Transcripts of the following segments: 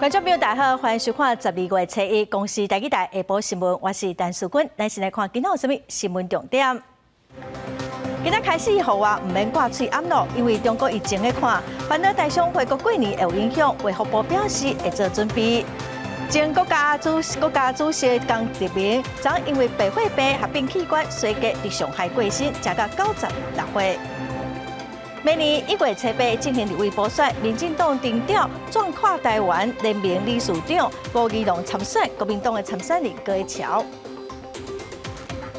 觀眾朋友大家好，歡迎收看十二月初一公視台語台下晡新聞，我是陳淑君。咱先來看今仔有啥物新聞重點。今仔開始戶外毋免掛喙罨囉，因為中國疫情咧看，煩惱台商回國過年會有影響，衛福部表示會做準備。前國家主席江澤民，昨因為白血病合併器官衰竭，佇上海過身，食到96歲。明年1月初八進行立委補選，民進黨定調壯闊台灣聯盟理事長吳怡農參選，國民黨的參選人郭喬。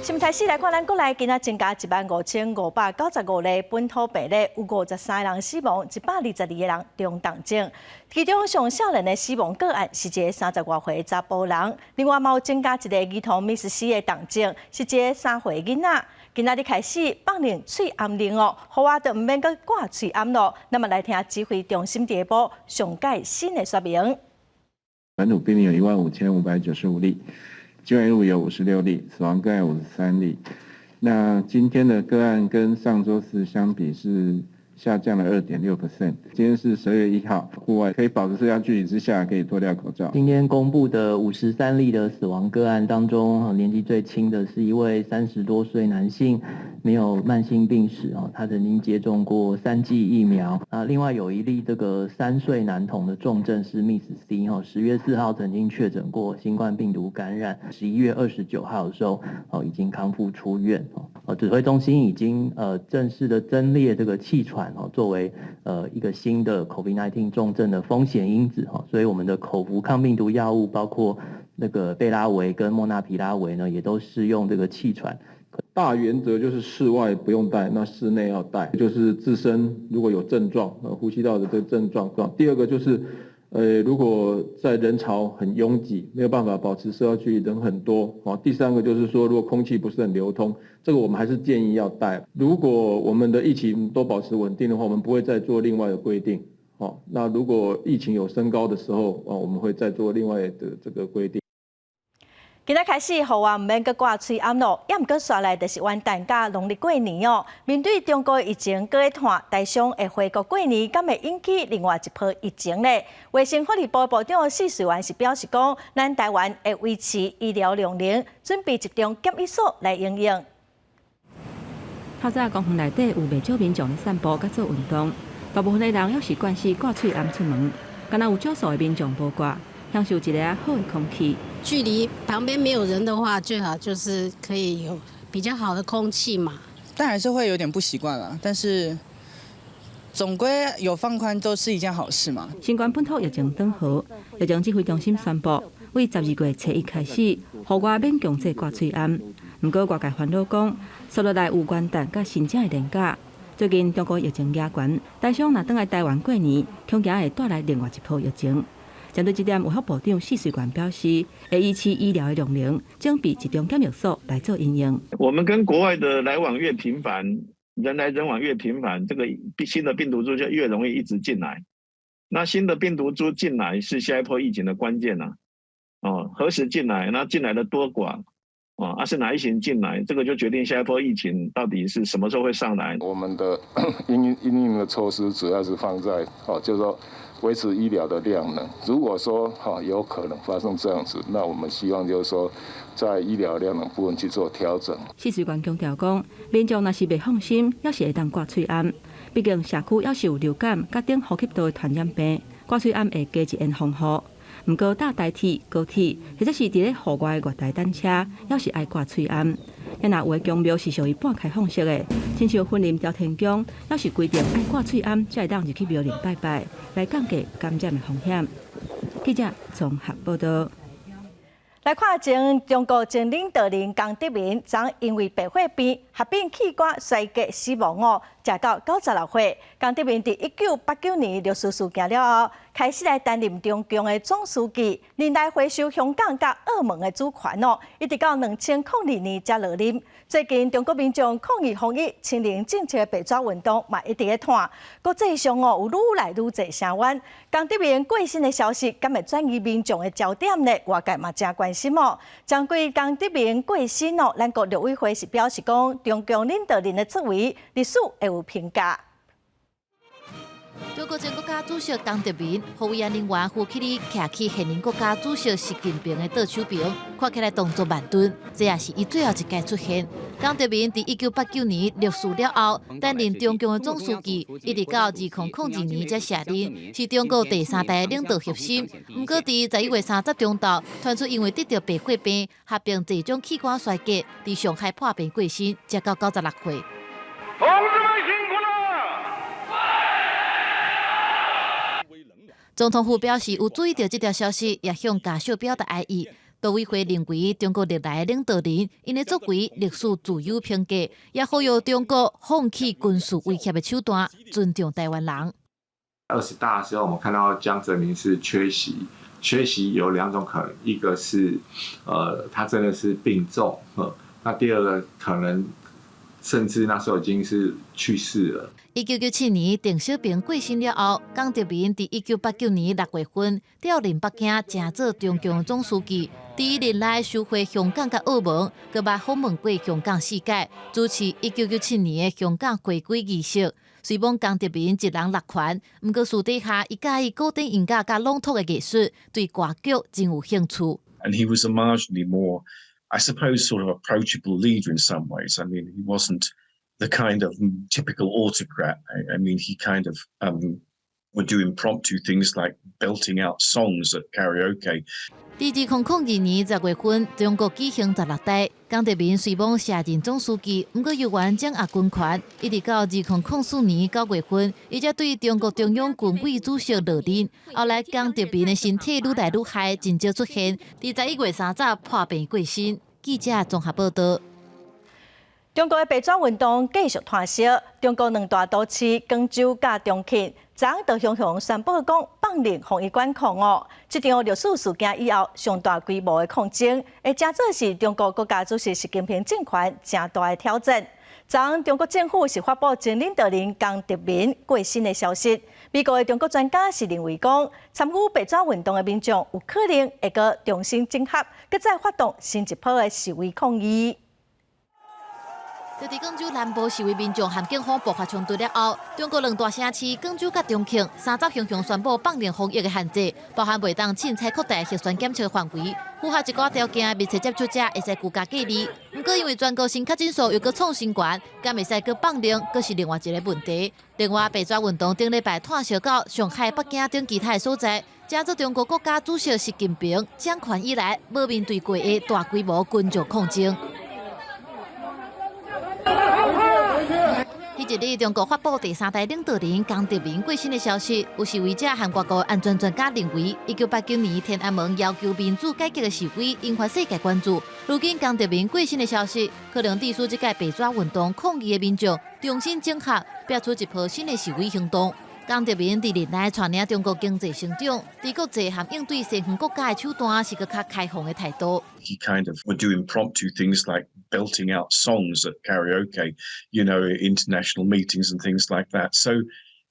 新聞開始來看，咱國內今仔增加15,595例本土病例，有53個人死亡，122個人中重症。其中上少年的死亡個案是一個30外歲的查埔人，另外嘛有增加一個兒童 Miss C 的重症，是一個3歲囡仔。今仔日開始放令喙罨令哦，戶外就毋免閣掛喙罨囉。咱們來聽指揮中心下晡上蓋新的說明。本土病例有15,595例。境外移入有56例，死亡個案53例。那今天的個案跟上周四相比是下降了2.6%。今天是12月1號，戶外可以保持社交距離之下，可以脫掉口罩。今天公布的53例的死亡個案當中，年紀最輕的是一位30多歲男性，沒有慢性病史哦，他曾經接種過三劑疫苗。啊，另外有一例這個3歲男童的重症是 Miss C 哈，10月4號曾經確診過新冠病毒感染，11月29號的時候哦已經康復出院哦。指揮中心已經正式的增列這個氣喘哦作為一個新的 COVID-19 重症的風險因子哈，所以我們的口服抗病毒藥物包括那個貝拉維跟莫納皮拉維呢，也都適用這個氣喘。大原則就是室外不用戴，那室內要戴，就是自身如果有症狀，呼吸道的這個症狀。第二個就是，如果在人潮很擁擠，沒有辦法保持社交距離，人很多。第三個就是說，如果空氣不是很流通，這個我們還是建議要戴。如果我們的疫情都保持穩定的話，我們不會再做另外的規定。好，那如果疫情有升高的時候，啊，我們會再做另外的這個規定。今仔開始，戶外毋免閣掛喙罨囉，猶毋過紲來就是元旦佮農曆過年哦。面對中國疫情閣咧湠，台商會回國過年，敢會引起另外一波疫情咧？衛生福利部部長許瑞元是表示講，咱台灣會維持醫療量能，準備集中檢疫所來應用。透早公園內底有袂少民眾咧散步佮做運動，大部分的人猶是慣勢掛喙罨出門，敢若有少數的民眾無掛，享受一下好的空氣。距離旁邊沒有人的話，最好就是可以有比較好的空氣嘛。但還是會有點不習慣啦，但是總歸有放寬都是一件好事嘛。新冠本土疫情轉好，疫情指揮中心宣布，為十二月初一開始，戶外免強制掛喙罨。毋過外界煩惱講，紲落來有元旦佮新正的連假。最近中國疫情加懸，台商若轉來台灣過年，恐驚會帶來另外一波疫情。針對這點，衛福部長許瑞元表示，會維持醫療的量能，準備集中檢疫所來做應用。我們跟國外的來往越頻繁，人來人往越頻繁，這個新的病毒株就越容易一直進來。那新的病毒株進來是下一波疫情的關鍵啊！哦，何時進來？那進來的多寡？哦，啊是哪一型進來？這個就決定下一波疫情到底是什麼時候會上來。我們的因應的措施主要是放在哦，就是說維持醫療的量能。如果說哈有可能發生這樣子，那我們希望就是說在醫療量能部分去做調整。許瑞元強調講，民眾若是袂放心，猶是會當掛喙罨。畢竟社區猶是有流感、佮頂呼吸道的傳染病，掛喙罨會加一層防護。毋過搭台鐵、高鐵，或者是佇咧戶外月台等車，猶是愛掛喙罨。若有的宮廟是屬於半開放式的，親像雲林朝天宮，猶是規定愛掛喙罨，才會當入去廟裡拜拜，來降低感染的風險。記者綜合報道。來看前中國前領導人江澤民，昨因為白血病合併器官衰竭死亡哦，食到96歲。江澤民佇1989年六四事件了後，開始來擔任中共的總書記，任內回收香港佮澳門的主權哦，一直到2002年才落任。最近中國民眾抗議防疫清零政策白紙運動嘛一直咧湠，國際上哦有愈來愈濟聲援。江澤民過身的消息，敢會轉移民眾的焦點呢？外界嘛誠關心哦。針對江澤民過身哦，咱國陸委會是表示講，中共領導人的作為，歷史會有評價。中國前國家主席江澤民，予維安人員扶起咧徛去現任國家主席習近平的倒手爿，看起來動作慢吞，這也是伊最後一屆出現。江澤民佇1989年六四了後，擔任中共的總書記，一直到2002年才卸任，是中國第三代領導核心。毋過佇11月30中晝，傳出因為得著白血病，合併濟種器官衰竭，佇上海破病過身，才到96歲。同志們辛苦了！總統府表示有注意到這條消息，也向家屬表達哀意。陸委會認為，中國歷來領導人𪜶的作為歷史自有評價，也呼籲中國放棄軍事威脅的手段，尊重台灣人。 20大的時候，我們看到江澤民是缺席，缺席有兩種可能，一個是，他真的是病重，那第二個可能，甚至那時候已經是去世了。1997年，鄧小平過身了後，江澤民佇1989年6月份調任北京，正做中共總書記。佇任內收回香港佮澳門，閣捌訪問過香港四屆，主持1997年的香港回歸儀式。雖罔江澤民一人六權，毋過私底下伊佮意古典音樂佮朗讀的藝術，對歌劇真有興趣。 And he was a marginally more, I suppose, sort of approachable leader in some ways. I mean, he wasn't the kind of typical autocrat. I mean, he kind of would do impromptu things like belting out songs at karaoke. 佇2002年10月份，中國舉行十六大，江澤民雖罔卸任總書記，毋過猶原掌握軍權，一直到2004年9月份，伊才對中國中央軍委主席落任。後來江澤民的身體愈來愈害，真少出現，佇11月30破病過身。記者綜合報道。中國的白紙運動繼續湠燒，中國兩大都市廣州佮重慶，昨昏就雄雄宣布講放令防疫管控哦。這場六四事件以後，上大規模的抗爭，會成做是中國國家主席習近平政權誠大的挑戰。昨昏中國政府是發布前領導人江澤民過身的消息。美國的中國專家是認為講，參與白紙運動的民眾有可能會閣重新整合，閣再發動新一波的示威抗議。就佇廣州南部示威民眾和警方爆發衝突了後，中國兩大城市廣州佮重慶30雄雄宣布放令防疫的限制，包含袂當凊彩擴大核酸檢測範圍，符合一寡條件的密切接觸者會使居家隔離。毋過因為全國性確診數又閣創新高，敢會使閣放令，閣是另外一個問題。另外，白紙運動頂禮拜湠燒到上海、北京等其他的所在，成做中國國家主席習近平掌權以來無面對過的大規模群眾抗爭。彼一日，中國發布第三代領導人江澤民過身的消息，有示威者和外國安全專家認為，1989年天安門要求民主改革的示威引發世界關注。如今江澤民過身的消息，可能致使這屆白紙運動抗議的民眾重新整合，變出一波新的示威行動。江澤民佇任內帶領中國經濟成長，佇國際和應對西方國家的手段是閣較開放的態度。 He kind of would do impromptu things like belting out songs at karaoke, international meetings and things like that. So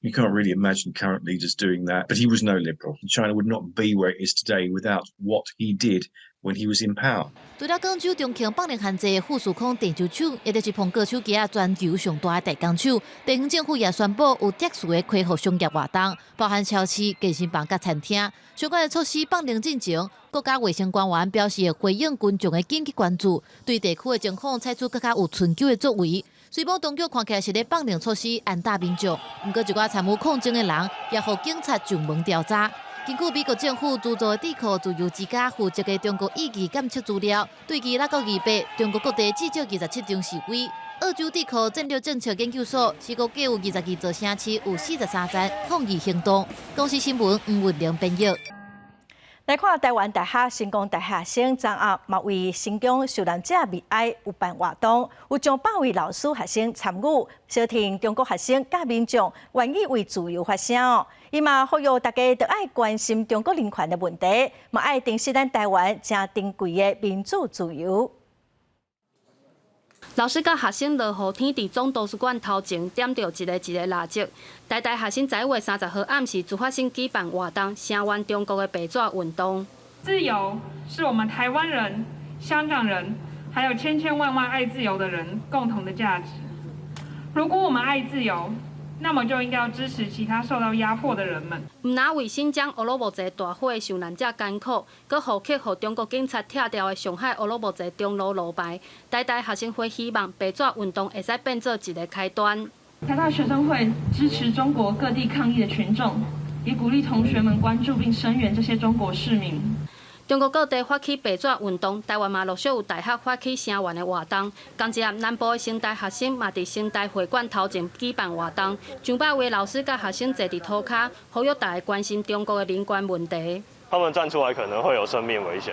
you can't really imagine current leaders doing that. But he was no liberal. China would not be where it is today without what he did when he was in power. 除了廣州、重慶放令限制富士康鄭州廠，也就是蘋果手機仔全球上大的代工廠，地方政府也宣布有特殊的開放商業活動，包含超市、健身房佮餐廳。相關的措施放令進前，國家衛生官員表示會回應群眾的緊急關注，對地區的情況採取閣較有尋求的作為。雖罔當局看起來是咧放令措施安撫民眾，毋過一寡參與抗爭的人也予警察上門調查。根據美國政府資助的智庫自由之家負責的中國異議監測資料，對26到28，中國各地至少27場示威。澳洲智庫戰略政策研究所是估計有22座城市有43站抗議行動。公視新聞吳文玲編譯。來看臺灣大學成功大學生昨暗嘛為新疆受難者默哀有辦活動，有上百位老師學生參與，相挺中國學生佮民眾願意為自由發聲哦。伊嘛呼籲大家著愛關心中國人權的問題，嘛愛珍惜咱臺灣誠珍貴的民主自由。老師佮學生落雨天佇總圖書館頭前點著一個一個蠟燭。台大學生11月30號暗時自發性舉辦活動，聲援中國的白紙運動。自由是我們台灣人、香港人，還有千千萬萬愛自由的人共同的價值。如果我們愛自由，那麼就應該要支持其他受到壓迫的人們。毋但為新疆烏魯木齊大火的受難者艱苦，閣予去予中國警察拆掉的上海烏魯木齊中路路牌，台大學生會希望白紙運動會使變做一個開端。台大學生會支持中國各地抗議的群眾，也鼓勵同學們關注並聲援這些中國市民。中國各地發起白紙運動，台灣嘛陸續有大學發起聲援的活動。仝一暗，南部的成大學生嘛佇成大會館頭前舉辦活動，上百位老師佮學生坐佇塗跤，呼籲大家關心中國的人權問題。他們站出來可能會有生命危險，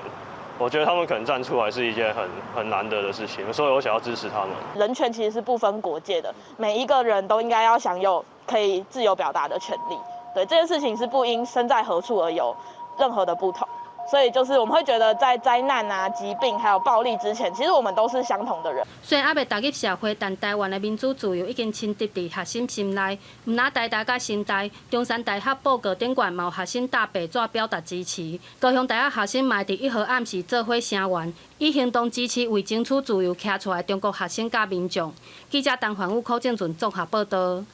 我覺得他們肯站出來是一件很難得的事情，所以我想要支持他們。人權其實是不分國界的，每一個人都應該要享有可以自由表達的權利。對，這件事情是不因身在何處而有任何的不同。所以就是我們會覺得，在災難啊、疾病還有暴力之前，其實我們都是相同的人。雖然猶未踏入社會，但台灣的民主自由已經深植佇學生心內。毋但台大佮成大、中山大學報告頂懸嘛有學生搭白紙表達支持。高雄大學學生嘛佇1號暗時做伙聲援，以行動支持為爭取自由徛出來中國學生佮民眾。記者陳凡武、柯正俊綜合報道。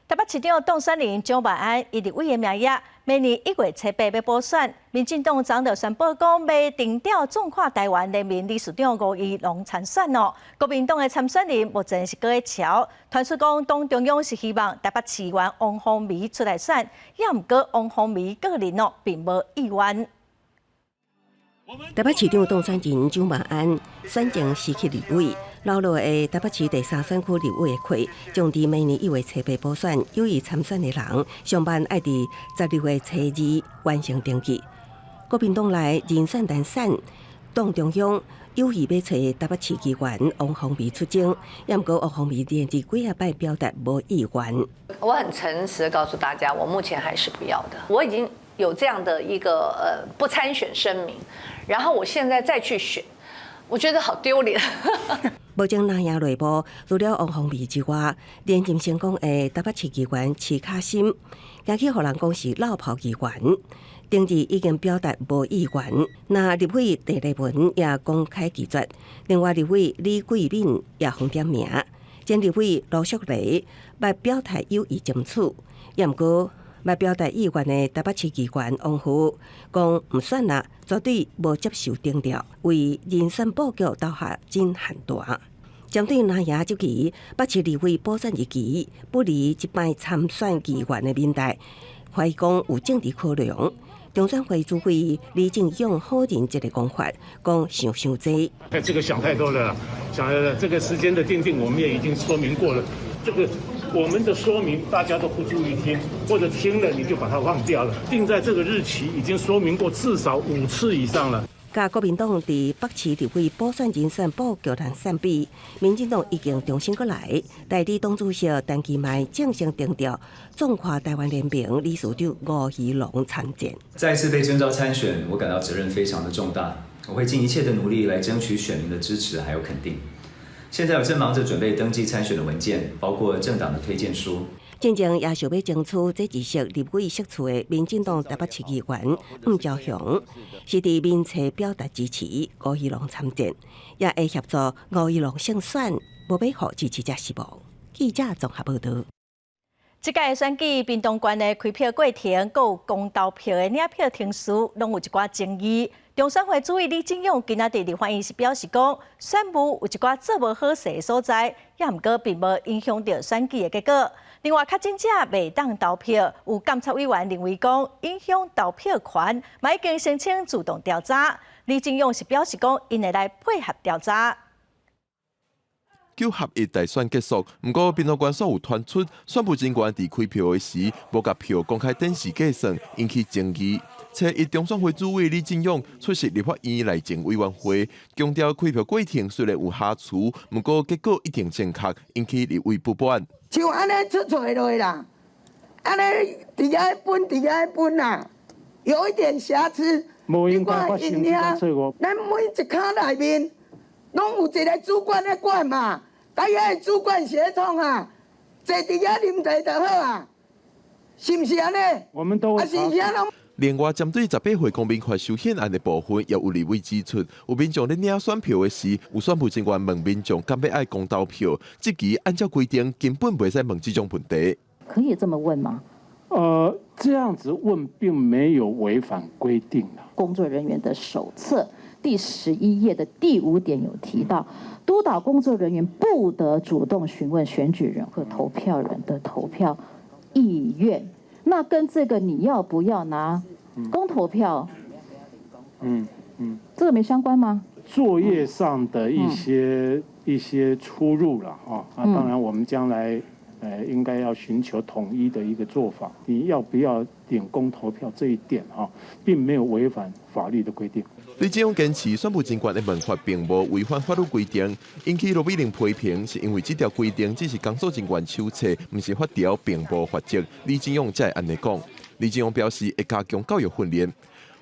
台北市長當選人蔣萬安以立委的名義，明年1月7日欲補選，民進黨昨就宣布講，欲定調縱跨台灣聯盟理事長吳怡農參選哦。國民黨的參選人目前是閣咧喬，傳出講黨中央是希望台北市議員王鴻薇出來選，也毋過王鴻薇個人哦並無意願。台北市長當選人蔣萬安選前辭去立委，留落的台北市第三選區立委的缺，將佇明年1月7日補選，有意參選的人，上晚愛佇12月初2完成登記。國民黨內人選難選，黨中央有意欲揣台北市議員王鴻薇出征，也毋過王鴻薇連續幾仔擺表達無意願。我很誠實的告訴大家，我目前還是不要的。我已經有這樣的一個不參選聲明，然後我現在再去選，我覺得好丟臉。目前藍營內部除了王鴻薇之外，連任成功的台北市議員徐巧芯，驚去予人講是落跑議員，頂日已經表達無意願。那立委鄭麗文也公開拒絕，另外立委李貴敏也予點名，前立委盧淑麗捌表態有意爭取，也毋過捌表達意願的台北市議員王河講毋選啦，絕對無接受徵調，為人選布局投下真限大。針對藍營這期北市立委補選日期不利這擺參選議員的民代，懷疑講有政治考量。中選會主委李進勇否認這個講法，講想傷濟。這個想太多了，想這個時間的訂定，我們也已經說明過了。這個我們的說明大家都不注意聽，或者聽了你就把它忘掉了。定在這個日期已經說明過至少5次以上了。佮國民黨佇北市立委補選人選布局難相比，民進黨已經重新過來。代理黨主席陳其邁正式定調，縱跨台灣聯盟理事長吳怡農參戰。再次被徵召參選，我感到責任非常的重大，我會盡一切的努力來爭取選民的支持還有肯定。現在我正忙着準備登記參選的文件，包括政黨的推薦書。真正也想欲爭取這一席立委席次的民進黨台北市議員吳釗燮，是佇面冊表達支持吳怡農參戰，也會協助吳怡農勝選，無欲予支持者失望。記者綜合報導。這屆選舉，屏東縣的開票過程，閣有公投票的領票程序，攏有一寡爭議。中選會主委李進勇今仔佇立法院是表示講，選務有一寡做無好勢的所在，也毋過並無影響著選舉的結果。另外，確診者袂當投票，有監察委員認為講影響投票權，嘛已經申請自動調查。李進勇是表示講，𪜶會來配合調查。九合一大選結束，毋過屏東縣煞有傳出選務人員佇開票的時，無共票公開電視計算，引起爭議。初一中選會主委李進勇出席立法院內政委員會，強調開票過程雖然有瑕疵，毋過結果一定正確，引起立委不滿。像按呢出錯落啦，按呢佇遐分，佇遐分啦，有一點瑕疵。你看𪜶遐，咱每一跤內面，攏有一個主管咧管嘛，共遐个主管是咧創啊，坐佇遐啉茶就好啊，是毋是按呢？我們都啊是遐攏。另外，針對18歲公民權修憲案的部分，也有立委指出，有民眾咧領選票的時，有選務人員問民眾敢欲愛公投票，這期按照規定根本袂使問這種問題。可以這麼問嗎？這樣子問並沒有違反規定。工作人員的手冊第11頁的第五點有提到，督導工作人員不得主動詢問選舉人或投票人的投票意願。那跟這個你要不要拿公投票？這個沒相關嗎？作業上的一些出入了啊，那當然我們將來應該要尋求統一的一個做法。你要不要領公投票這一點哈，並沒有違反法律的規定。李進勇堅持選務人員的問法並無違反法律規定，引起羅美玲批評，是因為這條規定只是工作人員手冊，毋是法條，並無罰則。李進勇才會按呢講。李進勇表示會加強教育訓練。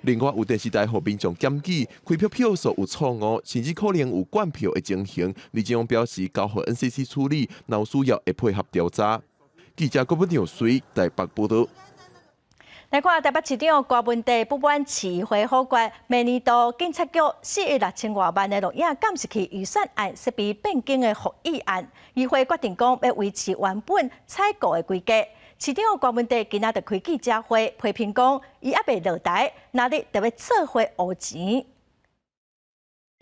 另外，有電視台予民眾檢舉開票票數有錯誤，甚至可能有灌票的情形。李進勇表示交予 NCC 處理，若有需要會配合調查。記者郭本耀水台北報道。來看台北市長柯文哲不滿市會否決明年度警察局4億6千外萬的錄影監視器預算案設備變更的決議案，議會決定講欲維持原本採購的規格。市長柯文哲今仔日開記者會批評講，伊猶未落台，哪裡就欲做伙烏錢。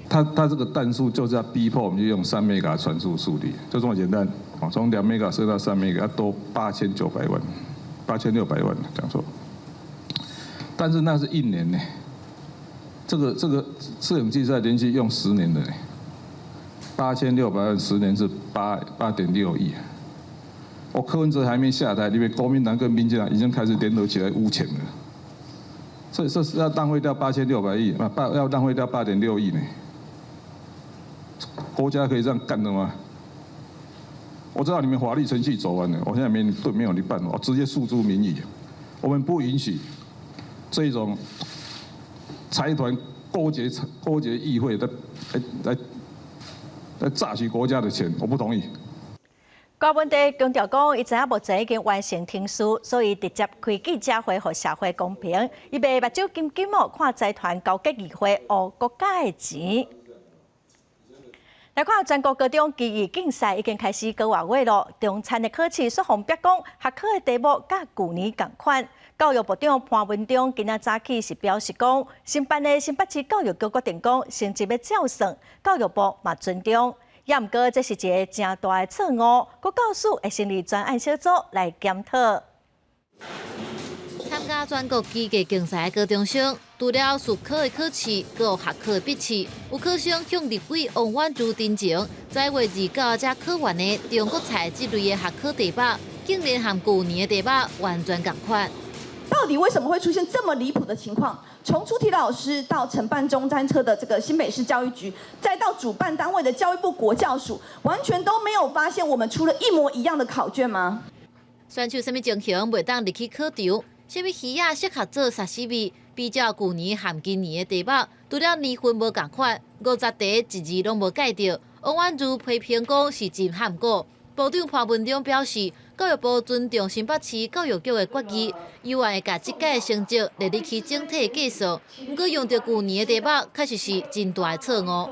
他這個彈數就是要逼迫我們就用3 mega 傳輸速率，就這麼簡單。哦，從2 mega 升到3 mega，要多8900萬，8600萬，講錯。但是那是一年呢，這個攝影機在連續用10年的呢，8600萬10年是8.6億。我柯文哲還沒下台，因為國民黨跟民進黨已經開始聯合起來污錢了。這是要浪費掉8600億，啊八要浪費掉8.6億呢？國家可以這樣幹的嗎？我知道你們法律程序走完了，我現在沒對沒有你辦，我直接訴諸民意。我們不允許這種財團勾結議會的來榨取國家的錢，我不同意。柯文哲強調講，伊知影目前已經完成程序，所以直接開記者會，予社會公平。伊袂目睭金金哦，看財團勾結議會烏國家的錢。來看全國高中機藝競賽已經開始九外月咯，中餐的考試煞予人逼講，學科的題目佮舊年仝款。教育部長潘文忠今仔早起是表示講，新辦的新北市教育局決定講，成績欲照算，教育部嘛尊重。也毋過這是一個誠大的錯誤，國教署會成立專案小組來檢討。參加全國機藝競賽的高中生，除了術科的考試，閣有學科的筆試。有考生向立委王婉如陳情，在月29才考完的中國菜這類的學科題目，竟然和舊年的題目完全仝款。到底為什麼會出現這麼離譜的情況？從出題老師到承辦中餐車的這個新北市教育局，再到主辦單位的教育部國教署，完全都沒有發現我們出了一模一樣的考卷嗎？選手啥物情形袂當入去考場？啥物魚仔適合做沙西米？比較舊年和今年的題目，除了年份無仝款，50題一字攏無改著。王婉如批評講是真罕過。部長潘文忠表示，教育部尊重新北市教育局的決議，猶原會共這屆成績列入去整體計算。毋過用著舊年的題目，確實是真大的錯誤。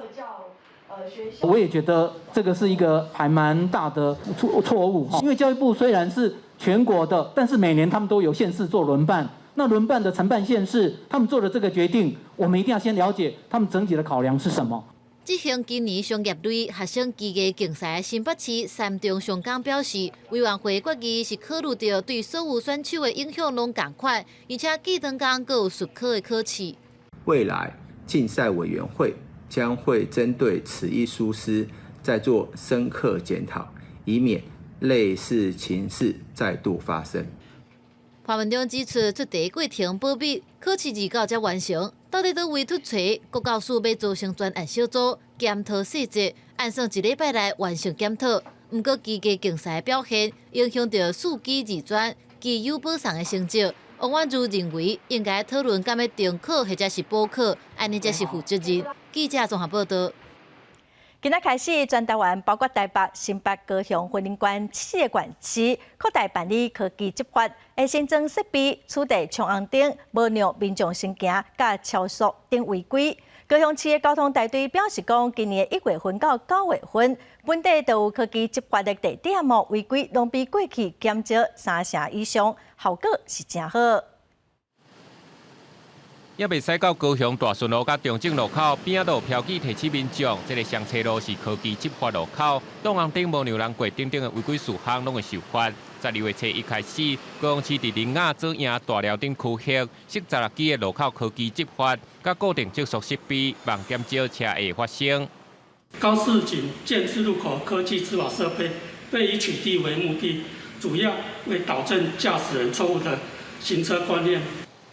我也覺得這個是一個還蠻大的錯誤，因為教育部雖然是全國的，但是每年他們都有縣市做輪辦，那輪辦的承辦縣市，他們做的這個決定，我們一定要先了解他們整體的考量是什麼。執行今年商業類學生機藝競賽的新北市三中上港表示，委員會決議是考慮到對所有選手的影響攏仝款，而且隔當工閣有術科的考試。未來競賽委員會將會針對此一疏失再做深刻檢討，以免類似情事再度發生。潘文忠指出，出題過程保密，考試29才完成，到底佗位出錯？國教署欲組成專案小組檢討細節，按算一禮拜內完成檢討。毋過機藝競賽表現影響著四基二專、基優保送的成績。王婉如認為應該討論敢欲重考或者是補考，按呢才是負責任。記者綜合報道。今仔開始，全台灣包括台北、新北、高雄、雲林縣四個縣市擴大辦理科技執法，會新增設備取締衝紅燈、無讓民眾先行、佮超速等違規。高雄市的交通大隊表示講，今年1月份到9月份，本地都有科技執法的地點哦，違規攏比過去減少三成以上，效果是誠好。猶未駛到高雄大順路佮中正路口邊仔都有標記提醒民眾，這个雙車路是科技執法路口，擋紅燈無讓人過等等的違規事項攏會受罰。12月初一開始，高雄市佇苓雅、左營、大寮等區域設16支的路口科技執法，佮固定測速設備，望減少車禍發生。高市警建置路口科技執法設備，非以取締為目的，主要為導正駕駛人錯誤的行車觀念。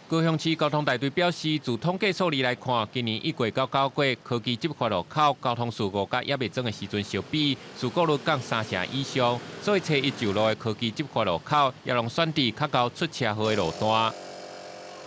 高雄市交通大隊表示，自統計數字來看，今年1月到9月，科技執法路口交通事故佮猶未裝的時陣相比，事故率降三成以上。所以初一上路的科技執法路口，也攏選佇較𠢕出車禍的路段。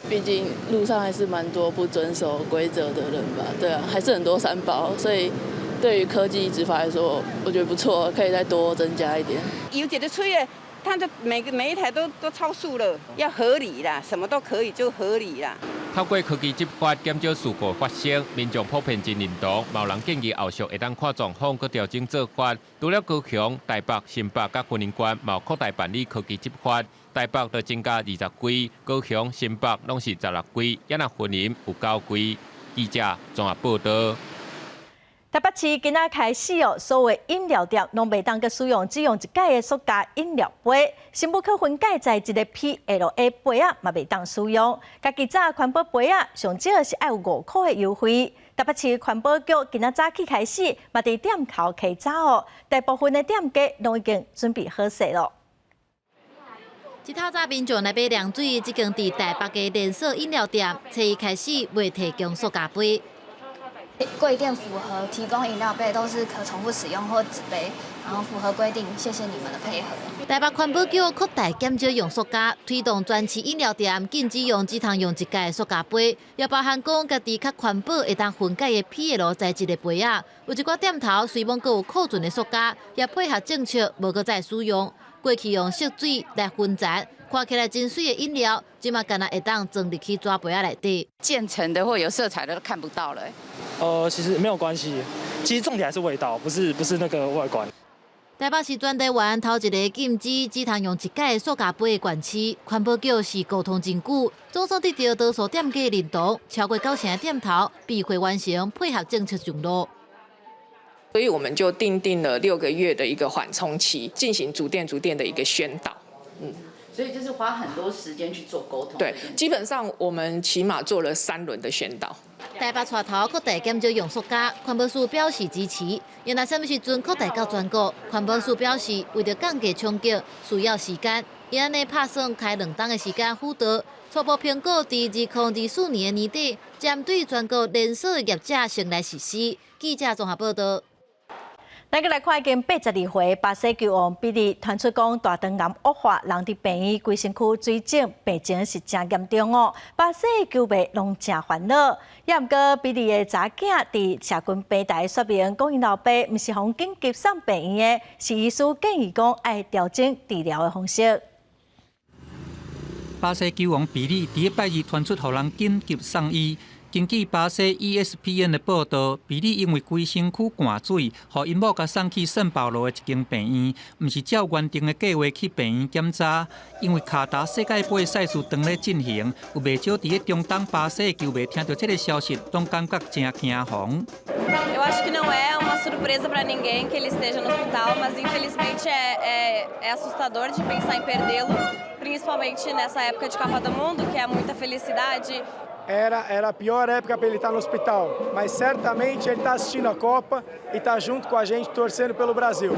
畢竟路上還是蠻多不遵守規則的人吧，對啊，還是很多三寶，所以對於科技執法來說，我覺得不錯，可以再多增加一點。有一个吹的。他就每個每一台都超速了，要合理啦，什麼都可以就合理啦。透過科技執法減少事故發生，民眾普遍真認同，嘛有人建議後續會當看狀況閣調整做法。除了高雄、台北、新北佮雲林縣，嘛有擴大辦理科技執法。台北就增加20支，高雄、新北攏是16支，抑若雲林有9支。記者綜合報道。台北市今仔開始哦，所有飲料店攏袂當閣使用只用一擺的塑膠飲料杯，甚至可分解材質的 PLA 杯仔嘛袂當使用。家己紮環保杯仔，上少是愛有5箍的優惠。台北市環保局今仔早起開始，嘛佇店頭篩查哦，大部分的店家攏已經準備好勢囉。一透早民眾來買涼水，這間佇台北的連鎖飲料店，初一開始袂提供塑膠杯。貴店符合提供飲料杯都是可重複使用或紙杯，然後符合規定，謝謝你們的配合。台北環保局擴大減少用塑膠，推動全市飲料店禁止用只通用一擺塑膠杯，也包含講家己較環保會當分解的 PL 材質的杯仔。有一寡店頭雖罔閣有庫存的塑膠，也配合政策無閣再使用。過去用色水來分層，看起來真媠的飲料，這馬干焦會當裝入去紙杯仔內底。漸層的或有色彩的都看不到了。其實沒有關係，其實重點還是味道，不是那個外觀。台北市全台灣頭一个禁止只通用一擺塑膠杯的縣市，環保局是溝通真久，總算得到多數店家認同，超過九成的店頭閉會完成配合政策上路。所以我們就訂定了6個月的一個緩衝期，進行逐店逐店的一個宣導。所以就是花很多時間去做溝通。對，基本上我們起碼做了三輪的宣導。台北帶頭擴大減少用塑膠，環保署表示支持。原來啥物時陣擴大到全國？環保署表示，為著降低衝擊，需要時間。伊按呢拍算開2冬的時間輔導，初步評估佇2024年年底，針對全國連鎖業者先來實施。記者綜合報道。咱閣來看已經82歲巴西球王比利傳出講大腸癌惡化，人佇病院規身軀水腫，病情是誠嚴重哦。巴西球迷攏誠煩惱，也毋過比利的查囝佇社群平台說明，講𪜶老爸毋是予緊急送病院的，是醫師建議講愛調整治療的方式。巴西球王比利佇拜二傳出予人緊急送醫。根據巴西 ESPN 的報道，比利因為規身軀灌水，予𪜶某共送去聖保羅的一間病院，毋是照原定的計畫去病院檢查。因為卡達世界盃賽事當咧進行，有袂少佇咧中東巴西的球迷聽著這个消息，攏感覺誠驚惶。 Eu acho que não é uma surpresa para ninguém que ele esteja no hospital, mas infelizmente é assustador de pensar em perdê-lo, principalmente nessa época de Copa do Mundo, que é muita felicidade. Era a pior época para ele estar no hospital, mas certamente ele está assistindo a Copa e está junto com a gente torcendo pelo Brasil.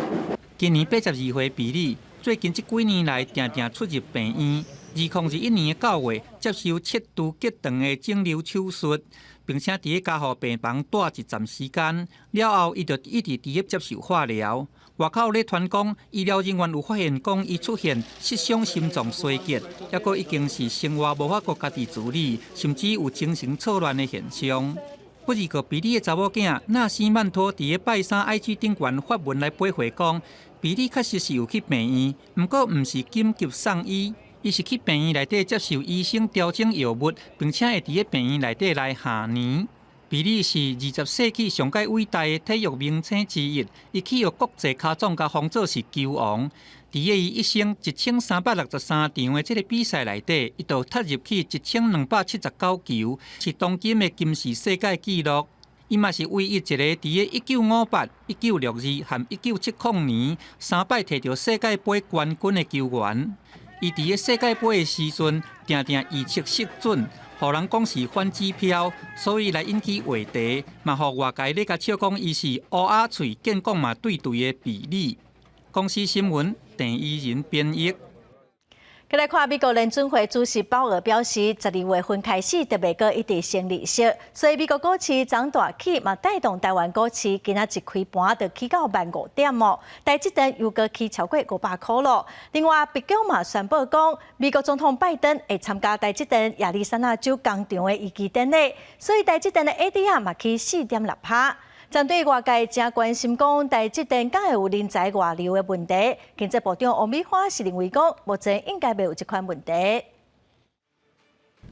今年82歲比利，最近這幾年來定定出入病院。2021年9月接受切除結腸的腫瘤手術，並且佇咧加護病房蹛一陣時間。了後，伊就一直佇咧接受化療。外口咧傳講，醫療人員有發現講伊出現失常心臟衰竭，抑閣已經是生活無法閣家己處理，甚至有精神錯亂的現象。不過比利的查某囝納西曼托佇咧拜三 IG 頂懸發文來駁回講，比利確實是有去病院，毋過毋是緊急送醫，伊是去病院內底接受醫生調整藥物，並且會佇咧病院內底來下年。比利是20世紀上蓋偉大的體育明星之一，伊去予國際跤總共封做是球王。佇咧伊一生1363場的這个比賽內底，伊就踢入去1279球，是當今的金氏世界紀錄。伊嘛是唯一一个佇咧1958、1962和1970年三擺摕著世界盃冠軍的球員。伊佇咧世界盃的時陣，定定預測失準，予人講是反指標，所以來引起話題，嘛予外界咧共笑講伊是烏鴉喙見講嘛對對的比利。公視新聞鄭怡仁編譯。過來看美國聯準會主席鮑爾表示，12月份開始就袂閣一直升利息，所以美國股市昨大起，嘛帶動台灣股市今仔一開盤就起到1.5萬點哦，台積電又閣起超過500箍囉。另外，白宮嘛宣布講，美國總統拜登會參加台積電亞利桑那州工廠的移機典禮，所以台積電的 ADR 嘛起4.6趴。針對外界誠關心講台積電敢會有人才外流的問題，經濟部長王美花是認為講，目前應該袂有這款問題。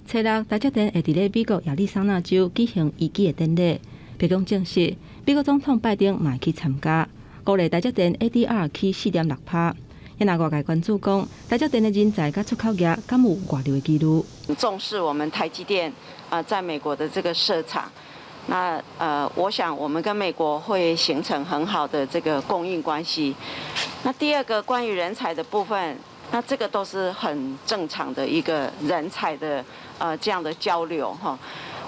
初六，台積電會佇咧美國亞利桑那州舉行移機的典禮，白宮證實，美國總統拜登嘛會去參加。鼓勵台積電 ADR 起4.6趴。若外界關注講，台積電的人才佮出口業敢有外流的疑慮？重視我們台積電啊，在美國的這個設廠。那我想我們跟美國會形成很好的這個供應關係。那第二個關於人才的部分，那這個都是很正常的一個人才的這樣的交流哈。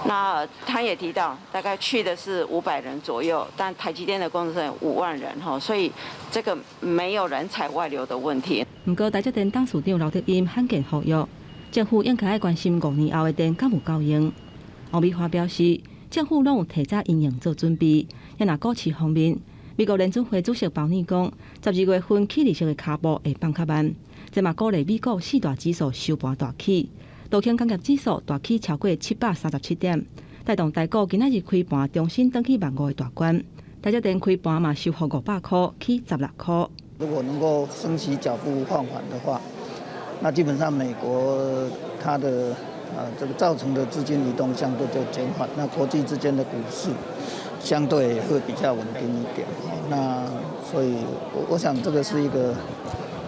那他也提到，大概去的是500人左右，但台積電的工程師5萬人哈，所以這個沒有人才外流的問題。毋過台積電董事長劉德音罕見呼籲，政府應該愛關心5年後的電敢有夠用。王美花表示，政府攏有提早因應做準備。若股市方面，美國聯準會主席鮑爾講，12月份起利息的跤步會放較慢。這嘛鼓勵美股四大指數收盤大起，道瓊工業指數大起超過737點，帶動台股今仔日開盤重新轉去萬五的大關。台積電開盤嘛收復500箍，起16箍。如果能夠升息腳步放緩的話，那基本上美國它的這個造成的資金移動相對就減緩，那國際之間的股市相對會比較穩定一點。那所以，我想這個是一個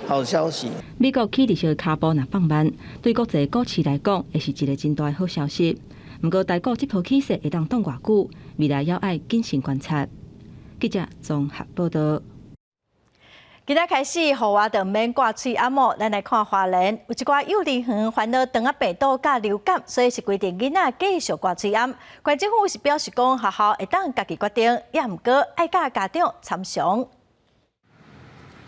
好消息。美國起利息的跤步若放慢，對國際股市來講，會是一个真大的好消息。毋過，台股這波起勢會當擋偌久，未來猶愛謹慎觀察。記者綜合報道。今仔開始，戶外就毋免掛喙罨哦。咱來看花蓮，有一寡幼兒園煩惱腸仔病毒佮流感，所以是規定囡仔繼續掛喙罨。縣政府是表示講，學校會當家己決定，也毋過愛佮家長參詳。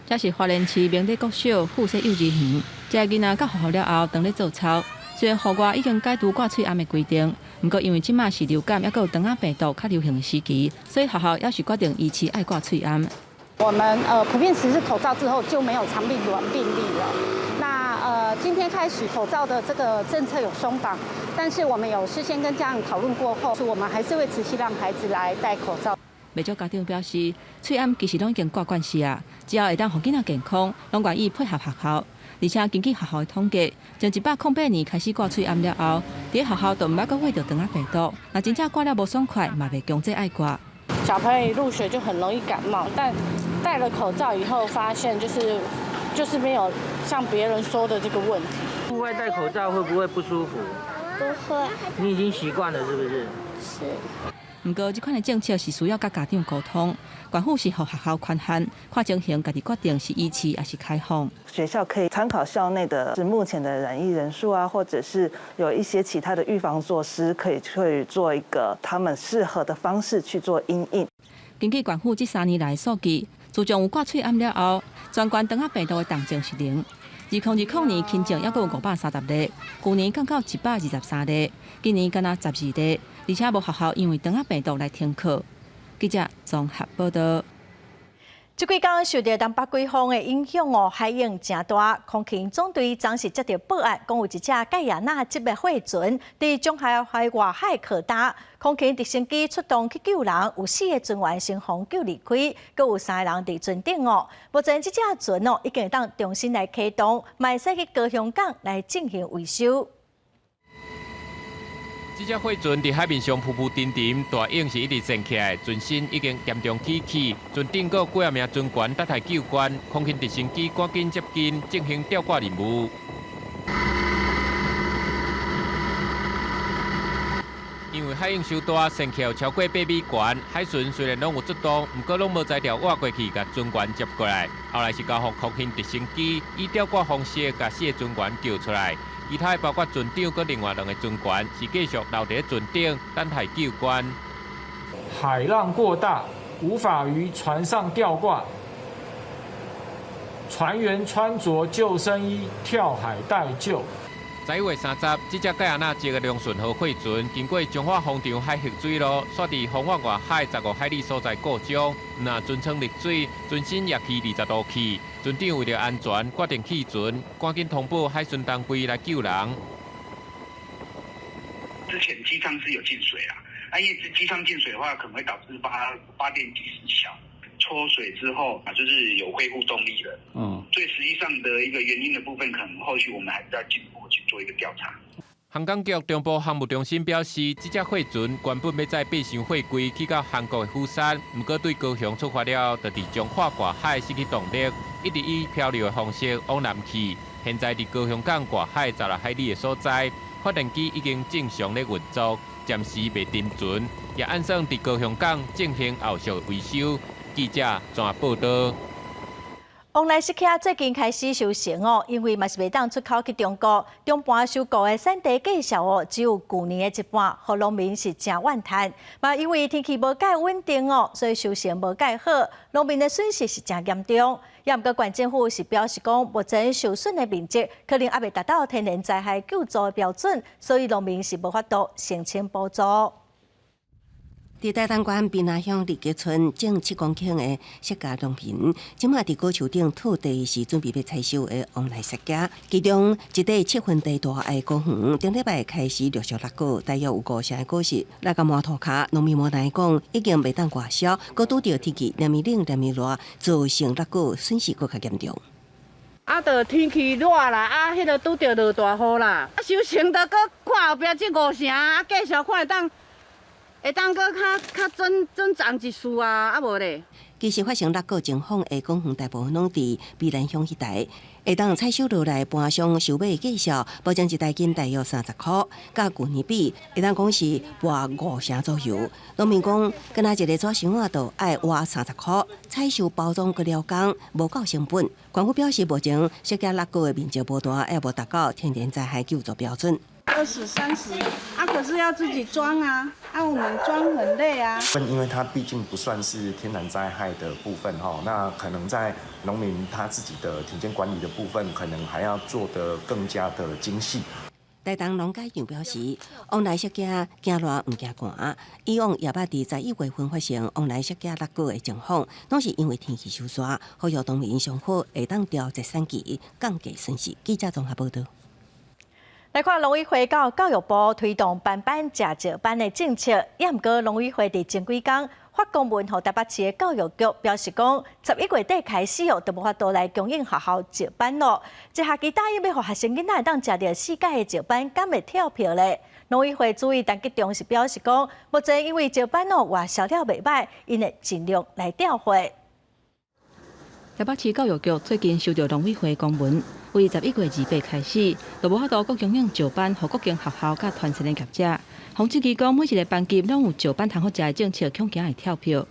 這是花蓮市明禮國小附設幼兒園，這个囡仔到學校了後，當咧做操。雖然戶外已經解除掛喙罨的規定，毋過因為這馬是流感，抑閣有腸仔病毒較流行的時期，所以學校猶是決定維持愛掛喙罨。我們普遍實施口罩之後就沒有腸病毒病例了。那今天開始口罩的這個政策有鬆綁，但是我們有事先跟家長討論過後，我們還是會持續讓孩子來戴口罩。袂少家長表示，喙罨其實攏已經掛慣勢啊，只要會當予囡仔健康，攏願意配合學校。而且根據學校的統計，從108年開始掛喙罨了後，佇學校就毋捌閣血著腸仔病毒。若真正掛了無爽快，嘛袂強制愛掛。小朋友一入學就很容易感冒，但戴了口罩以後，發現就是沒有像別人說的這個問題。戶外戴口罩會不會不舒服？不會。你已經習慣了，是不是？是。毋過，這款的政策是需要佮家長溝通，縣府是予學校權限，看情形家己決定是維持抑是開放。學校可以參考校內的是目前的染疫人數啊，或者是有一些其他的預防措施，可以去做一個他們適合的方式去做因應。根據縣府這3年來數據，自從有掛喙罨了後，全縣腸仔病毒的重症是零。2020年輕症猶閣有530例，舊年降到123例，今年干焦12例，而且無學校因為腸仔病毒來停課。記者綜合報道。這幾工受著東北季風的影響哦，海湧誠大。空勤總隊昨時接著報案，講有一隻蓋亞那籍的貨船佇中海海外海靠礁，空勤直升機出動去救人，有四个船員成功救離開，閣有三个人佇船頂哦。目前這隻船哦已經會當重新來啟動，嘛會使去高雄港來進行維修。這隻貨船佇海面上浮浮沉沉，大湧是一直掀起來，船身已經嚴重起起，船頂閣幾仔名船員等待救援，空勤直升機趕緊接近進行吊掛任務。因為海湧傷大，掀起超過8米懸，海巡雖然攏有出動，毋過攏無才調倚過去共船員接過來。後來是交予空勤直升機以吊掛方式共四个船員救出來。其他包括船長佮另外兩個船員是繼續留佇船頂等待救援。海浪過大，無法於船上吊掛，船員穿著救生衣跳海待救。11月30，這隻蓋亞那籍的龍順號貨船經過彰化風場海域水路，煞佇豐原外海15海里所在故障，若船艙入水，船身也去20度去。船長為著安全，決定棄船，趕緊通報海巡單位來救人。之前機艙是有進水啊，啊，因為機艙進水的話，可能會導致發電機失效。抽水之後啊，就是有恢復動力了。所以實際上的一個原因的部分，可能後續我們還是要進一步去做一個調查。航港局中部航務中心表示，這隻貨船原本欲載八箱貨櫃去到韓國的釜山，毋過對高雄出發了後，就佇彰化外海失去動力，一直以漂流的方式往南去。現在佇高雄港外海16海里的所在，發電機已經正常咧運作，暫時袂沉船，也按算佇高雄港進行後續維修。記者綜合報導。王來釋迦最近開始收成哦，因為嘛是袂當出口去中國，中盤收購的產地價數哦，只有舊年的一半，予農民是誠怨嘆。嘛因為天氣無蓋穩定哦，所以收成無蓋好，農民的損失是誠嚴重。也毋過縣政府是表示講，目前受損的面積可能猶未達到天然災害救助的標準，所以農民是無法度申請補助。佇台東縣屏南鄉立吉村種7公頃的釋迦農民，這馬佇果樹頂套地是準備欲採收的王來釋迦。其中一塊7分地大的果園，頂禮拜開始陸續落果，大約有5成的果實。來到滿塗跤，農民無奈講，已經袂當外銷，閣拄著天氣連綿冷連綿熱，造成落果損失閣較嚴重。啊，著天氣熱啦，啊，彼个拄著落大雨啦，啊，收成著閣看後壁這5成，啊，繼續看會當。會當閣較準準長一絲啊，啊無咧。其實發生落果情況的果園大部分攏佇美蘭鄉彼帶，會當採收落來盤上收買的價數，保證一大斤大約30箍，佮舊年比，會當講是薄5成左右。農民講，敢若一个紙箱仔就愛挖30箍，採收包裝閣了工，無夠成本。縣府表示，目前釋迦落果的面積無大，也無達到天然災害救助標準。 20、30，啊，可是要自己裝啊，啊，我們裝很累啊。因為它畢竟不算是天然災害的部分哈，那可能在農民他自己的田間管理的部分，可能還要做得更加的精細。台東農改場表示，王來釋迦驚熱毋驚寒，以往也捌佇11月份發生王來釋迦落果的情況，攏是因為天氣受熱，呼籲農民上好會當調節產期，降低損失。記者綜合報導。來看農委會佮教育部推動班班食石斑的政策，也毋過農委會佇前幾工發公文予台北市的教育局，表示講11月底開始哦，就無法度來供應學校石斑囉。這學期答應欲予學生囡仔會當食著四改的石斑，敢會跳票咧？農委會主委陳吉仲是表示講，目前因為石斑哦外銷了袂䆀，𪜶會盡量來調貨。台北市教育局最近收著農委會公文，為11月28開始，就無法度閣供應石斑予各間學校佮團膳的業者。洪志基講，每一个班級攏有石斑通好食的政策，恐驚會跳票。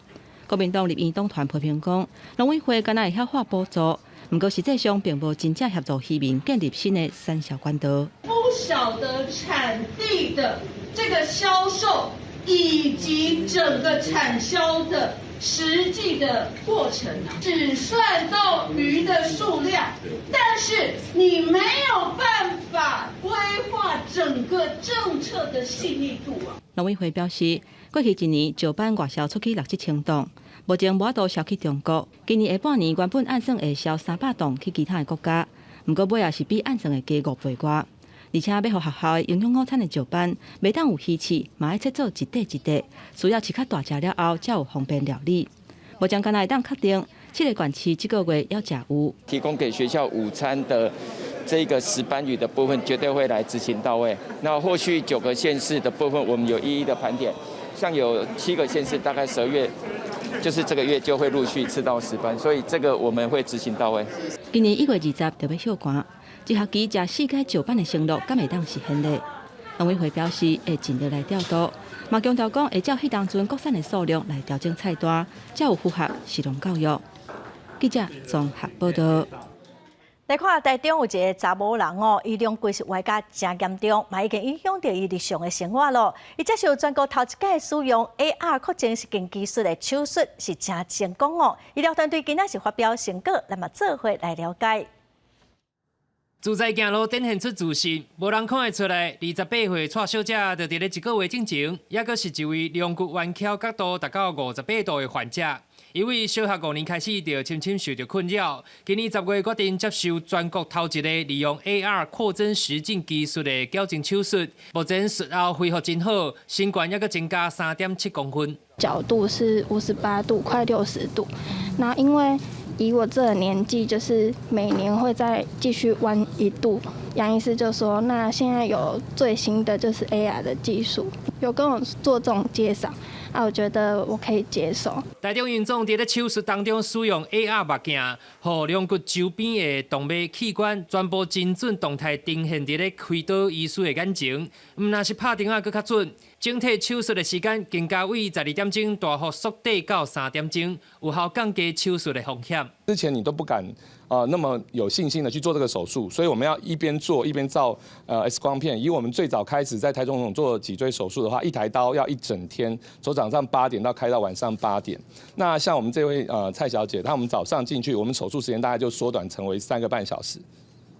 國民黨立院黨團批評講，農委會敢若會曉發補助，毋過實際上並無真正協助漁民建立新的產銷管道。不曉得產地的這個銷售以及整個產銷的實際的過程，只算到魚的數量，但是你沒有辦法規劃整個政策的細膩度啊。農委會表示，過去一年，石斑外銷出去六七千噸，目前無法度銷去中國。今年下半年原本按算會銷300噸去其他的國家，毋過尾仔是比按算的低5倍外。而且欲予學校的營養午餐的石斑，袂當有魚刺，嘛愛切做一塊一塊，需要切較大隻了後，才有方便料理。目前敢若會當確定，七个縣市這個月猶食有。提供給學校午餐的這個石斑魚的部分，絕對會來執行到位。那後續9個縣市的部分，我們有一一的盤點，像有七個縣市，大概12月，就是這個月就會陸續吃到石斑，所以這個我們會執行到位。今年1月20就欲休館，這學期食四改石斑的承諾，敢會當實現咧？農委會表示會盡力來調度，嘛強調講會照彼當陣國產的數量來調整菜單，才有符合食農教育。記者綜合報道。來看台中有一个查某人哦，伊龍骨是歪甲誠嚴重，嘛已經影響著伊日常的生活咯。伊接受全國頭一擺使用 AR 擴增實境技術的手術是誠成功哦。醫療團隊今仔是發表成果，咱嘛做伙來了解。自在行路展現出自信，無人看會出來。28歲蔡小姐就佇咧一個月進前，猶閣是一位龍骨彎曲角度達到58度的患者。因為小學5年開始就深深受著困擾，今年10月決定接受全國頭一個利用 AR 擴增實境技術的矯正手術。目前術後恢復真好，身懸猶閣增加3.7公分。角度是58度，快60度。那因為以我這個年紀，就是每年會再繼續彎1度。楊醫師就說：“那現在有最新的就是 AR 的技術，有跟我做這種介紹，啊，我覺得我可以接受。” 台中榮總佇咧手術當中使用 AR 目鏡，予龍骨周邊的動脈器官全部精準動態呈現佇咧開刀醫師的眼前，毋但是拍釘仔閣較準。整體手術的時間更加為12點鐘大幅縮短到3點鐘，有效降低手術的風險。之前你都不敢那麼有信心的去做這個手術，所以我們要一邊做一邊照X 光片。以我們最早開始在台中榮總做脊椎手術的話，一台刀要一整天，從早上八點到開到晚上八點。那像我們這位蔡小姐，她我們早上進去，我們手術時間大概就縮短成為3個半小時。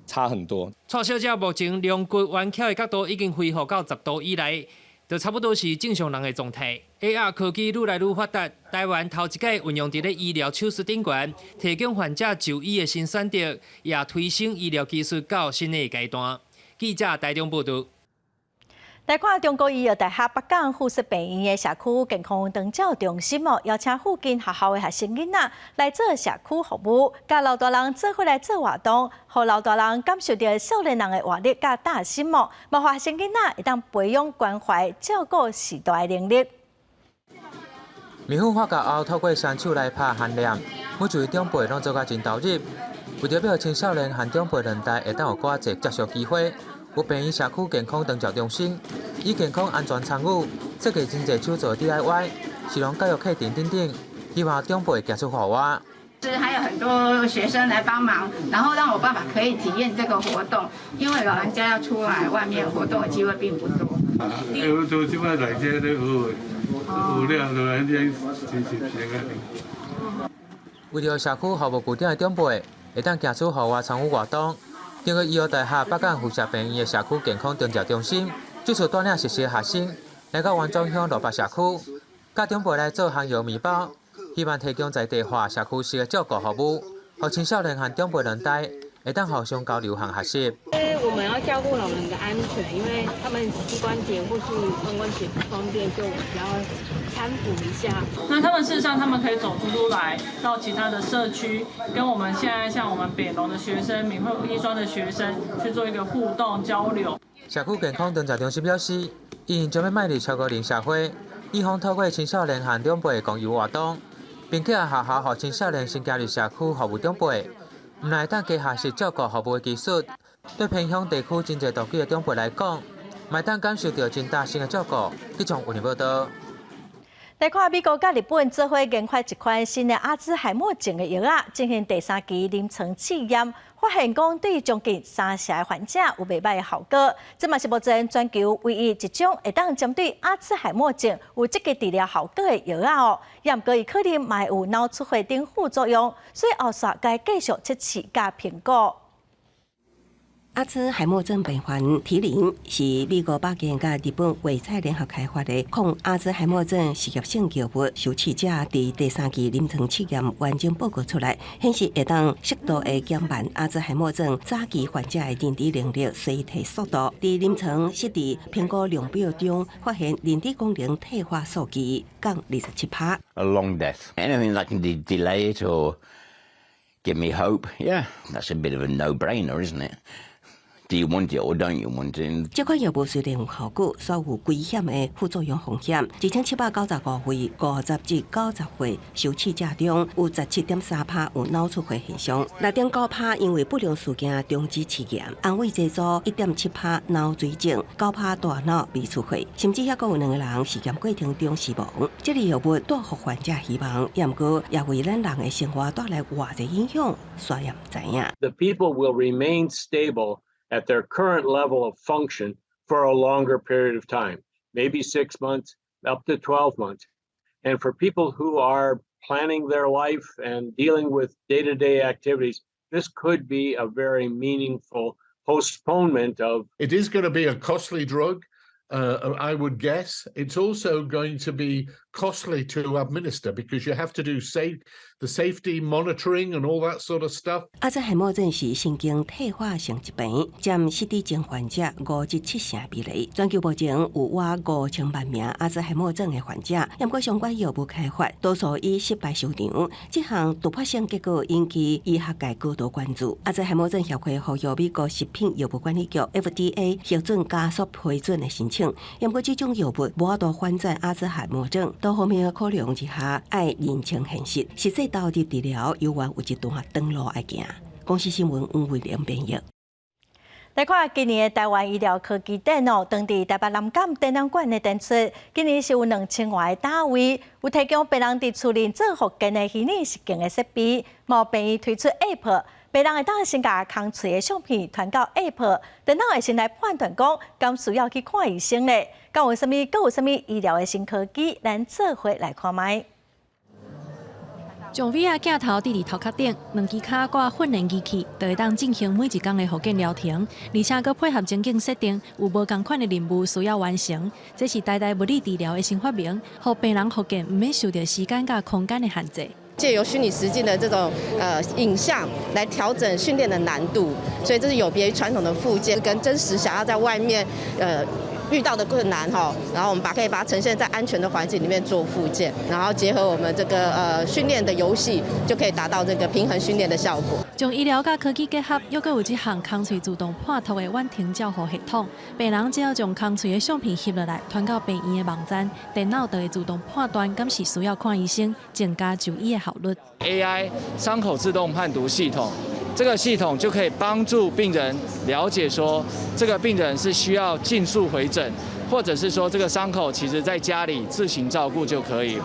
差很多。蔡小姐目前龍骨彎曲的角度已經恢復到10度以內，就差不多是正常人的狀態。AR 科技愈來愈發達，台灣頭一擺運用佇咧醫療手術頂懸，提供患者就醫的新選擇，也推升醫療技術到新的階段。記者台中報道。來看中國醫藥大學北港附設病院的社區健康長照中心哦，邀請附近學校的學生囡仔來做社區服務，佮老大人做伙來做活動，予老大人感受著少年人的活力佮膽心哦，嘛予學生囡仔會當培養關懷照顧序大的能力。麵粉發酵後，透過雙手來拍和捏，每一位長輩攏做甲真投入。為著欲予青少年和長輩兩代會當有閣濟接觸機會，有病院社區健康長照中心以健康安全參與設計真濟手做 DIY、食農教育課程等等，希望長輩行出戶外。是還有很多學生來幫忙，然後讓我爸爸可以體驗這個活動，因為老人家要出來外面活動的機會並不多。欸，我做這擺來這咧學，學了就來這真是這個。為著社區服務據點的長輩會當行出戶外參與活動，中國醫藥大學北港附設病院的社區健康長照中心，這次帶領實習學生來到員莊鄉羅北社區，佮長輩來做烘窯麵包，希望提供在地化社區式的照顧服務，予青少年和長輩兩代會當互相交流和學習。我們要照顧老人的安全，因為他們膝關節或是髖關節不方便，就比較攙扶一下。那他們事實上，他們可以走出出來到其他的社區，跟我們現在像我們北農的學生、敏惠醫專的學生去做一個互動交流。社區健康長照中心表示，𪜶將欲邁入超高齡社會，希望透過青少年和長輩共遊活動，並且學校予青少年先加入社區服務長輩，毋但會當加學習照顧服務的技術。對偏鄉地區真濟獨居的長輩來講，嘛會當感受著真貼心的照顧。記者有報道。來看美國佮日本做伙研發一款新的阿茲海默症的藥仔，進行第三期臨床試驗，發現講對將近三成的患者有袂䆀的效果。這嘛是目前全球唯一一種會當針對阿茲海默症有積極治療效果的藥仔哦。也毋過伊可能嘛會有腦出血等副作用，所以後續該繼續測試佮評估。阿茲海默症病患提林是美國百健佮日本衛彩聯合開發的抗阿茲海默症實驗性藥物受試者，佇第三期臨床試驗完整報告出來，顯示會當適度的減慢阿茲海默症早期患者的認知能力衰退速度。佇臨床實地評估量表中，發現認知功能退化數據降27%。 A long death. Anything that can delay it or give me hope, yeah, that's a bit of a no-brainer, isn't it? Do you want it or don't you want it? 這款藥物雖然有效果，卻有危險的副作用風險。1795位50至90歲受試者中，有17.3%有腦出血現象，6.9%因為不良事件終止試驗。安慰劑組1.7%腦水腫，9%大腦微出血，甚至猶閣有兩個人試驗過程中死亡。這個藥物帶予患者希望，毋過也為咱人的生活帶來偌濟影響，煞也毋知影。 The people will remain stable at their current level of function for a longer period of time, maybe 6 months, up to 12 months. And for people who are planning their life and dealing with day to day activities, this could be a very meaningful postponement of. It is going to be a costly drug. I would guess it's also going to be costly to administer because you have to do the safety monitoring and all that sort of stuff. 阿茲海默症是神經退化性疾病，佔失智症患者5至7成比例。全球目前有約5000萬名阿茲海默症的患者，毋過相關藥物開發多數以失敗收場。這項突破性結果引起醫學界高度關注。阿茲海默症協會呼籲美國食品藥物管理局 FDA 核准加速批准的申請。毋過這種藥物無法度反轉阿茲海默症，多方面的考量之下，愛認清現實，實際投入治療猶原有一段長路愛行。公視新聞黃慧玲編譯。來看今年的台灣醫療科技展哦，當佇台北南港展覽館的展出，今年是有2000外个攤位，有提供病人佇厝裡做復健的虛擬實境的設備，嘛有病院推出 App，病人會當先共空喙的相片傳到 App，電腦會先來判斷講，敢需要去看醫生咧？敢有啥物？閣有啥物醫療的新科技？咱做伙來看覓。將 VR 鏡頭佇佇頭殼頂，兩支跤掛訓練機器，就會當進行每一工的復健療程，而且閣配合情景設定，有無仝款的任務需要完成。這是台大物理治療的新發明，予病人復健毋免受著時間佮空間的限制。借由虛擬實境的這種影像來調整訓練的難度，所以這是有別於傳統的復健跟真實想要在外面遇到的困難哈，然後我們可以把它呈現在安全的環境裡面做復健，然後結合我們這個訓練的遊戲，就可以達到這個平衡訓練的效果。將醫療佮科技結合，猶閣有這項空喙自動判讀的遠程照護系統，病人只要將空喙的相片翕落來，傳到病院的網站，電腦就會自動判斷，敢是需要看醫生，增加就醫的效率。 AI 傷口自動判讀系統。這個系統就可以幫助病人了解說，這個病人是需要盡速回診，或者是說這個傷口其實在家裡自行照顧就可以。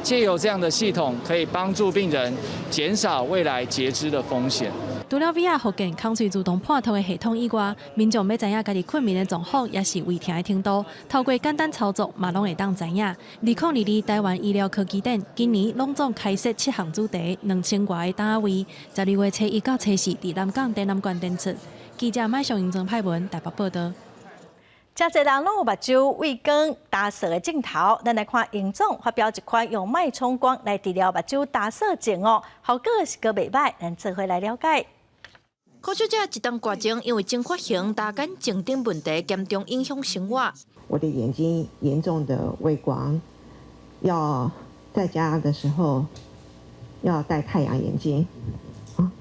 借由這樣的系統，可以幫助病人減少未來截肢的風險。除了 VR 復健、空喙自動判讀的系統以外，民眾欲知影家己睏眠的狀況，抑是胃疼的程度，透過簡單操作嘛攏會當知影。2022台灣醫療科技展今年攏總開設七項主題，2000外个攤位。12月初一到初四，佇南港展覽館展出。記者麥尚英曾派文台北報道。誠濟人攏有目睭畏光焦澀的症頭，咱來看榮總發表一款用脈衝光來治療目睭焦澀症哦，效果是閣袂䆀，咱做伙來了解。柯小姐一冬外前因為蒸發型大眼症等問題，嚴重影響生活。我的眼睛嚴重的畏光，要在家的時候要戴太陽眼鏡啊。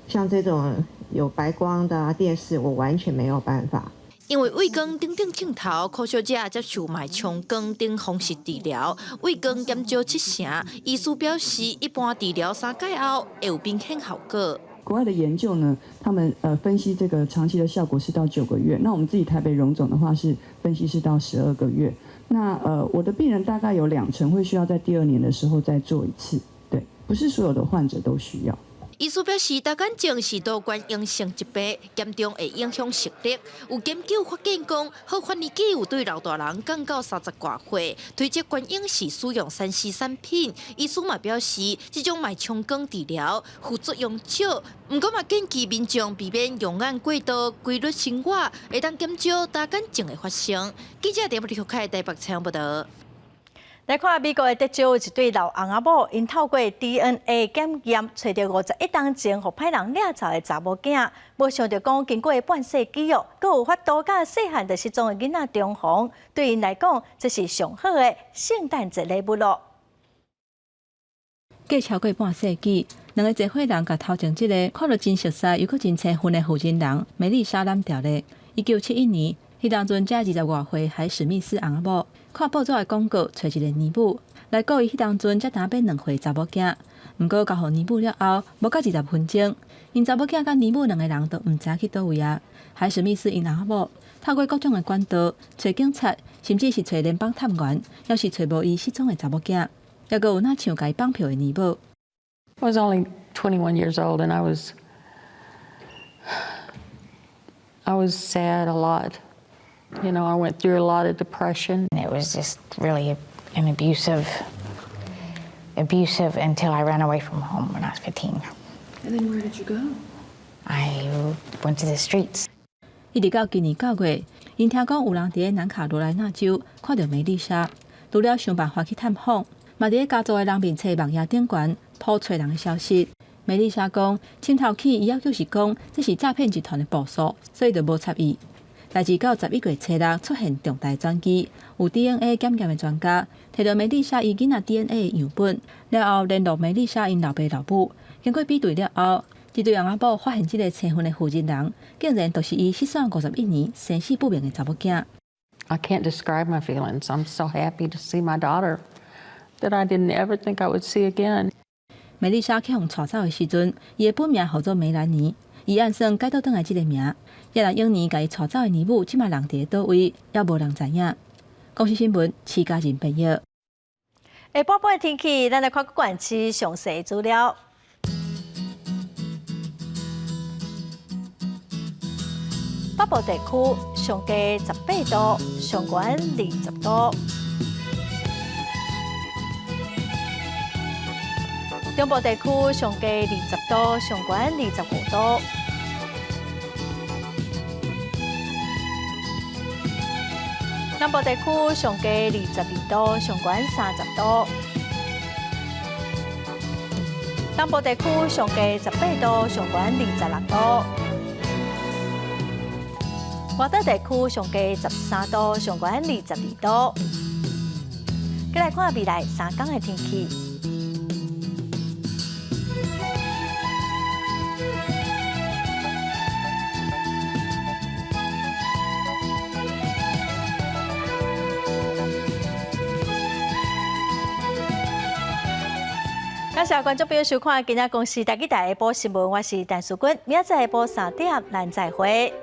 像這種有白光的電視，我完全沒有辦法。因為畏光等等症頭，柯小姐接受脈衝光等方式治療，畏光減少7成。醫師表示，一般治療三擺後會有明顯效果。國外的研究呢，他們分析這個長期的效果是到9個月。那我們自己台北榮總的話是分析是到12個月。那我的病人大概有兩成會需要在第二年的時候再做一次。對，不是所有的患者都需要。醫師表示，大眼症是導管炎性疾病，嚴重會影響視力。有研究發現講，好發年紀有對老大人降到30外歲，推測原因是使用3C 產品。醫師嘛表示，這種脈衝光治療副作用少，毋過嘛建議民眾避免用眼過度、規律生活，會當減少大眼症的發生。記者陳立開台北採訪報導。來看美國的德州一對老翁仔某，𪜶透過 DNA 檢驗，揣著51冬前予歹人掠走的查某囝，無想著講經過半世紀哦，閣有法度佮細漢就失蹤的囡仔重逢，對𪜶來講，這是上好的聖誕節禮物囉。過超過半世紀，兩个濟歲人共頭前這个看著真熟似又閣真青春的負責人梅麗莎攬著咧。1971年，彼當陣才20外歲，海史密斯翁仔某看報紙的廣告，揣一个奶母來顧伊。彼當陣才焦欲2歲查某囝，毋過交予奶母了後，無到20分鐘，𪜶查某囝佮奶母兩个人都毋知去佗位啊。海史密斯𪜶翁仔某透過各種的管道，揣警察，甚至是揣聯邦探員，猶是揣無伊失蹤的查某囝，猶閣有若像共伊綁票的奶母。 I was only 21 years old and I was sad a lot. I went through a lot of depression. It was just really an abusive, abusive until I ran away from home when I was 15. And then where did you go? I went to the streets. 一直到今年9月，𪜶聽講有人佇咧南卡羅來納州看著梅麗莎，除了想辦法去探訪，嘛佇咧家族的人面冊網頁頂懸鋪揣人的消息。梅麗莎講，凊頭起伊猶閣是講這是詐騙集團的部署，所以就無插伊。代誌到11月初六出現重大轉機，有 DNA 檢驗的專家提著梅麗莎伊囡仔 DNA 的樣本，了後聯絡梅麗莎𪜶老爸老母，經過比對了後，這對翁仔某發現這个青春的負責人，竟然就是伊失散51年、生死不明的查某囝。 I can't describe my feelings. I'm so happy to see my daughter that I didn't ever think I would see again. 梅麗莎去予帶走的時陣，伊的本名號做梅蘭妮，伊按算改倒轉來這个名。猶若永年共伊帶走的奶母，這馬人佇咧佗位，猶無人知影。公視新聞，徐家仁編譯。下晡半天氣，咱來看各縣市詳細資料。北部地區上低18度，上懸20度。中部地區上低20度，上懸25度。南部地區上低22度，上懸30度。東部地區上低18度，上懸26度。外島地區上低13度，上懸22度。閣來看未來3天的天氣。感謝觀眾朋友收看今仔公視台語台下晡新聞，我是陳淑君，明仔載下晡3點咱再會。